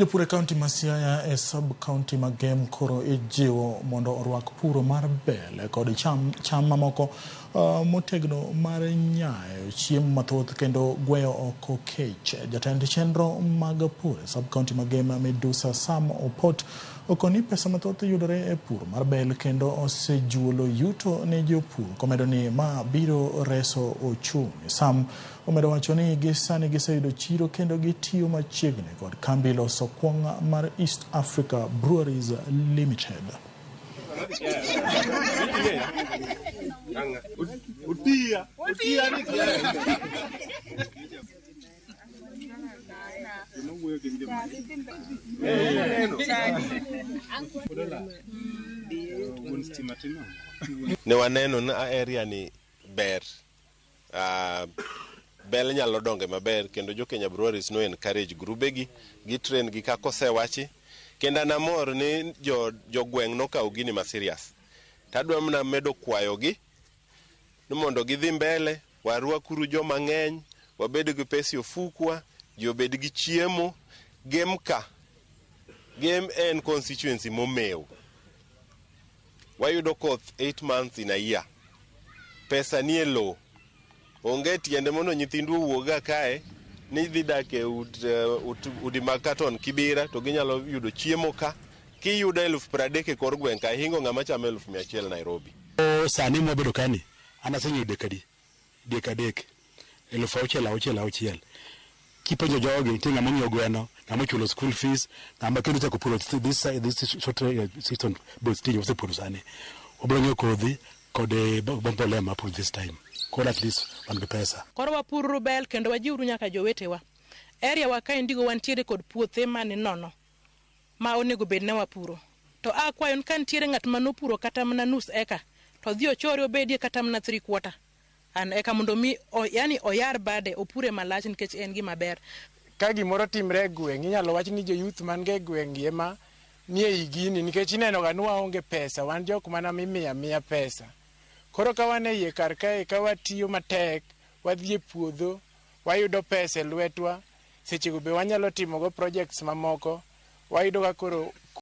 Jopur e kaunti ma Siaya e sub kaunti ma Gem koro ijiwo mondo orwak puro mar bel kod cham, cham mamoko motegno mar nyayo chiemo mathoth kendo gweyo oko kech. Jatend chenro mag pur e sub kaunti ma Gem Medusa Sam Opot okoni pesa mathoth yudore e pur mar bel kendo osejuolo yuto ne jopur komedo ni ma biro reso ochumi. Sam omedo wacho ni gi sani giseyudo chiro kendo gitiyo machiegni kod kambi loso kwong' mar East Africa Breweries Limited. Ne waneno ni area ni ber. Bel nyalo donge maber kendo jo Kenya Breweries no encourage grube gi, gi train gi kaka osewachi. Kendo an amor ni jogweng' nokawo gini ma serious. Tadwa mana medo kwayogi ni mondo gidhi mbele, warwakuru joma ng'eny, wabed gi pesa e ofukwa, ji obed gi chiemo. Gem ka, Gem en constituency momew. Wayudo koth 8 months in a year. Pesa nie lowo. Onge tiende mondo nyithindwa owuog ga kae ni dhi dak e udi mag katon Kibera to ginyalo yudo chiemo ka. Kiyudo 30,000 e kor gweng' ka ihingo ng'ama chamo 100,000 Nairobi. Sani mwabedo kani, an asenyiewo dek adi? Dek adek. 6,000 auchiel auchiel. Kipenjo jogi, nitie ng'ama ong'iewo gweno, ng'ama ochulo school fees, ng'ama kendo ochako puro this short season both tij osepuro sani. Obiro ng'iewo kodhi kod mbolea ma pur this time. Koro at least wan gi pesa. Koro wapururu bel kendo wajiwuru nyaka jowetewa. Area wa kaendigo wantiere kod puothe mani nono ma onego bed ne wapuro. To akwayo ni ka nitiere ng'at manopuro kata mana nus eka to odhi ochore obedie kata mana 3/4 an eka mondo mi yani oyar bade opure malach nikech en gima ber. Ka gimoro timre e gweng' inyalo wach ni jo youth man ga e gweng' gi ema nie i gini nikech ineno ga ni waonge pesa, wan jok mana mimiyo amiya pesa. Koro ka wan e iye kar kae ka watiyo matek, wadhi e puodho, wayudo pesa e lwetwa, sechego be wanyalo timogo projects mamoko, wayudo ka koro